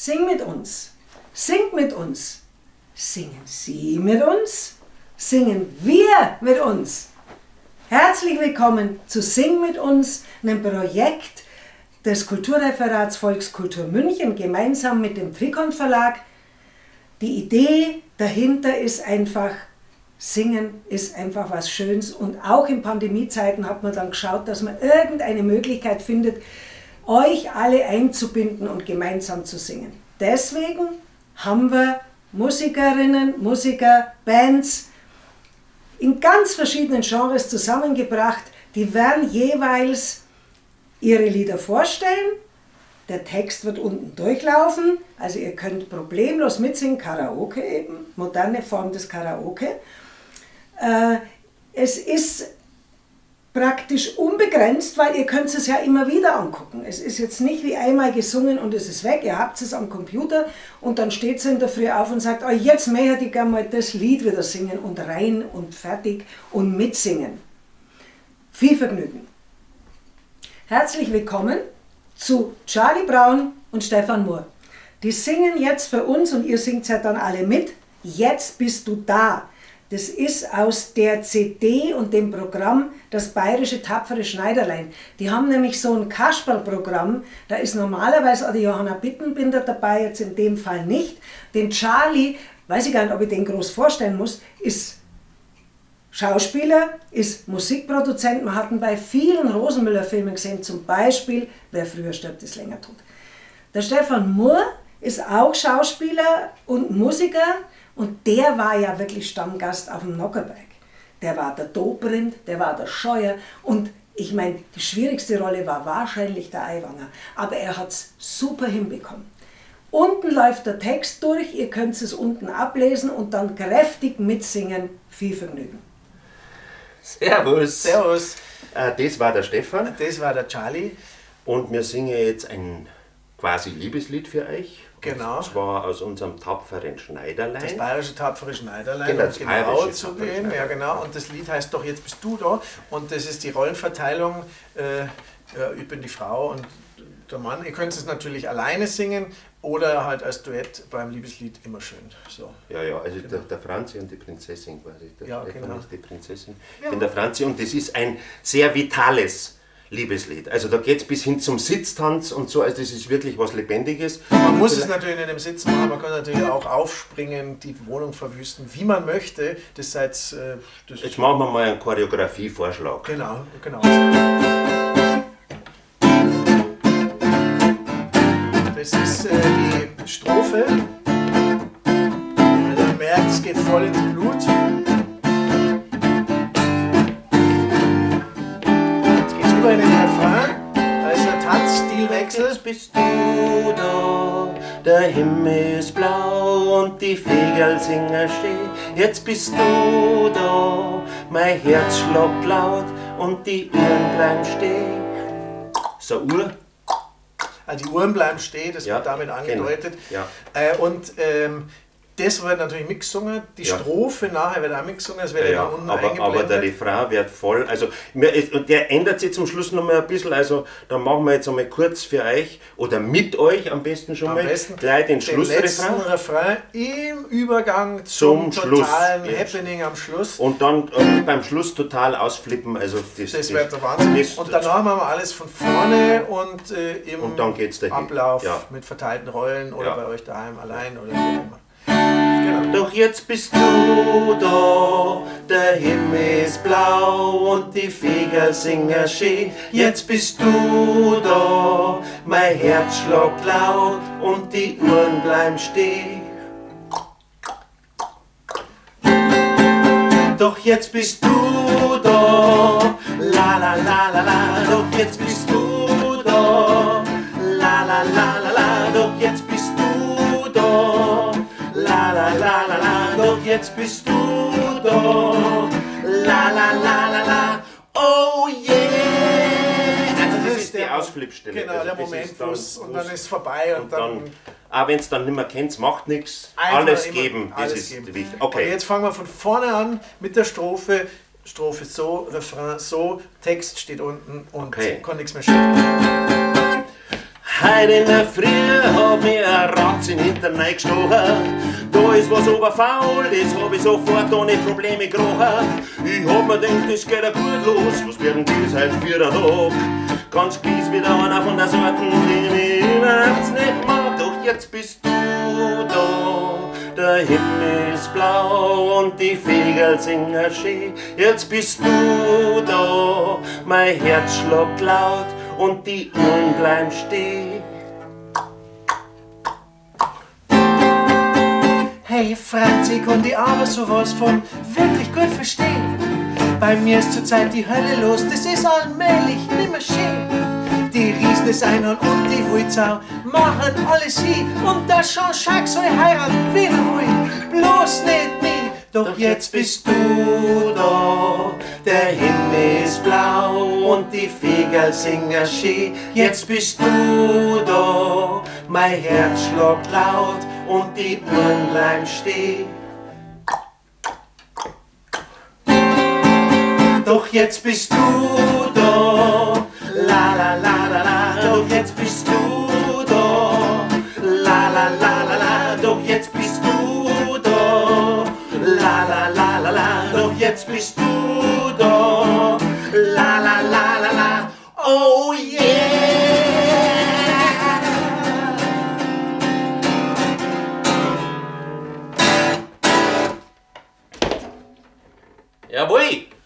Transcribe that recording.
Sing mit uns. Singt mit uns. Singen Sie mit uns? Singen wir mit uns? Herzlich willkommen zu Sing mit uns, einem Projekt des Kulturreferats Volkskultur München gemeinsam mit dem Trikon Verlag. Die Idee dahinter ist einfach, Singen ist einfach was Schönes und auch in Pandemiezeiten hat man dann geschaut, dass man irgendeine Möglichkeit findet, euch alle einzubinden und gemeinsam zu singen. Deswegen haben wir Musikerinnen, Musiker, Bands in ganz verschiedenen Genres zusammengebracht. Die werden jeweils ihre Lieder vorstellen. Der Text wird unten durchlaufen, also ihr könnt problemlos mitsingen, Karaoke eben, moderne Form des Karaoke. Es ist praktisch unbegrenzt, weil ihr könnt es ja immer wieder angucken. Es ist jetzt nicht wie einmal gesungen und es ist weg. Ihr habt es am Computer und dann steht sie in der Früh auf und sagt, oh, jetzt möchte ich gerne mal das Lied wieder singen und rein und fertig und mitsingen. Viel Vergnügen. Herzlich willkommen zu Charlie Brown und Stefan Murr. Die singen jetzt für uns und ihr singt ja dann alle mit. Jetzt bist du da. Das ist aus der CD und dem Programm Das bayerische tapfere Schneiderlein. Die haben nämlich so ein Kasperlprogramm, da ist normalerweise auch die Johanna Bittenbinder dabei, jetzt in dem Fall nicht. Den Charlie, weiß ich gar nicht, ob ich den groß vorstellen muss, ist Schauspieler, ist Musikproduzent. Man hat ihn bei vielen Rosenmüller-Filmen gesehen, zum Beispiel Wer früher stirbt, ist länger tot. Der Stefan Murr ist auch Schauspieler und Musiker. Und der war ja wirklich Stammgast auf dem Nockherberg. Der war der Dobrindt, der war der Scheuer und ich meine, die schwierigste Rolle war wahrscheinlich der Aiwanger. Aber er hat's super hinbekommen. Unten läuft der Text durch, ihr könnt es unten ablesen und dann kräftig mitsingen. Viel Vergnügen. Servus. Servus. Das war der Stefan. Das war der Charlie. Und wir singen jetzt ein quasi Liebeslied für euch. Genau. Und zwar aus unserem tapferen Schneiderlein. Das bayerische tapfere Schneiderlein, Genau, um das genau bayerische zu tapfere gehen. Ja, Schneiderlein. genau. Und das Lied heißt Doch, jetzt bist du da. Und das ist die Rollenverteilung. Ich bin die Frau und der Mann. Ihr könnt es natürlich alleine singen oder halt als Duett beim Liebeslied immer schön. So. Ja, ja, also Genau. der Franzi und die Prinzessin quasi. Der Ja, Stefan genau. ist die Prinzessin. Ja. Ich bin der Franzi und das ist ein sehr vitales Liebeslied. Also da geht's bis hin zum Sitztanz und so, also das ist wirklich was Lebendiges. Man muss es natürlich nicht im Sitzen machen, man kann natürlich auch aufspringen, die Wohnung verwüsten, wie man möchte. Das seid, das Jetzt machen wir mal einen Choreografievorschlag. Genau, genau. Das ist die Strophe. Also man merkt, es geht voll ins Blut. Jetzt geht's über in den Refrain. Da ist ein Tanzstilwechsel. Jetzt bist du da, der Himmel ist blau und die Vögel singen schön. Jetzt bist du da, mein Herz schlagt laut und die Uhren bleiben stehen. So, Uhr. Also die Uhren bleiben stehen, das Ja, wird damit angedeutet. Genau. Ja. Und das wird natürlich mitgesungen, die Ja. Strophe nachher wird auch mitgesungen, das wird Ja, ja, ja, dann unten aber der eingeblendet. Refrain wird voll, also und der ändert sich zum Schluss noch mal ein bisschen, also da machen wir jetzt einmal kurz für euch oder mit euch am besten schon Am mal besten gleich den den Schlussrefrain. letzten Refrain im Übergang zum, Zum Schluss. totalen Ja. Happening am Schluss. Und dann beim Schluss total ausflippen, also das, Das wird der Wahnsinn. Das, Und danach machen wir alles von vorne und im Und dann geht's dahin. Ablauf Ja. mit verteilten Rollen oder Ja. bei euch daheim allein oder wie auch immer. Genau. Doch jetzt bist du da, der Himmel ist blau und die Vögel singen schön. Jetzt bist du da, mein Herz schlagt laut und die Uhren bleiben stehen. Doch jetzt bist du da, la la la la la, doch jetzt bist du da, la la la la la, doch jetzt bist du da, la la la la la, doch jetzt bist du da, la la la la la, oh yeah! Also das ist die Ausflippstelle. Genau, Also der das Moment, ist dann, wo's, und wo's- dann ist vorbei und, und dann, auch wenn's dann nicht mehr kennt, macht nichts. Einfach Alles immer geben, das alles ist geben. wichtig. Okay. Und jetzt fangen wir von vorne an mit der Strophe. Strophe so, Refrain so, Text steht unten und Okay. kann nichts mehr schief gehen. Heute in der Früh hab ich ein Rattenfänger Spitz in den Hintern reingestochen. Da ist was aber faul, das hab ich sofort ohne Probleme gerochen. Ich hab mir gedacht, das geht ja gut los, was wird denn das heute für ein Tag? Ganz gewiss wieder einer von der Sorten, die ich überhaupt nicht mag. Doch jetzt bist du da, der Himmel ist blau und die Vögel singen schön. Jetzt bist du da, mein Herz schlägt laut und die Uhren bleiben stehen. Hey Franzi, ich kann die aber sowas von wirklich gut verstehen. Bei mir ist zurzeit die Hölle los, das ist allmählich nimmer schön. Die Riesen des Einhorn und die Wulzau machen alles hin und der Jean-Jacques soll heiraten, wen er will, bloß nicht mich. Doch jetzt bist du da, der Himmel ist blau und die Vögel singen schön. Jetzt bist du da, mein Herz schlägt laut und die Uhren bleiben stehen. Doch jetzt bist du da, la la la la la, doch jetzt bist du da, la la la la la, doch jetzt bist du da, la la la la la, doch jetzt bist du da, la la la la la, oh yeah! Jawohl!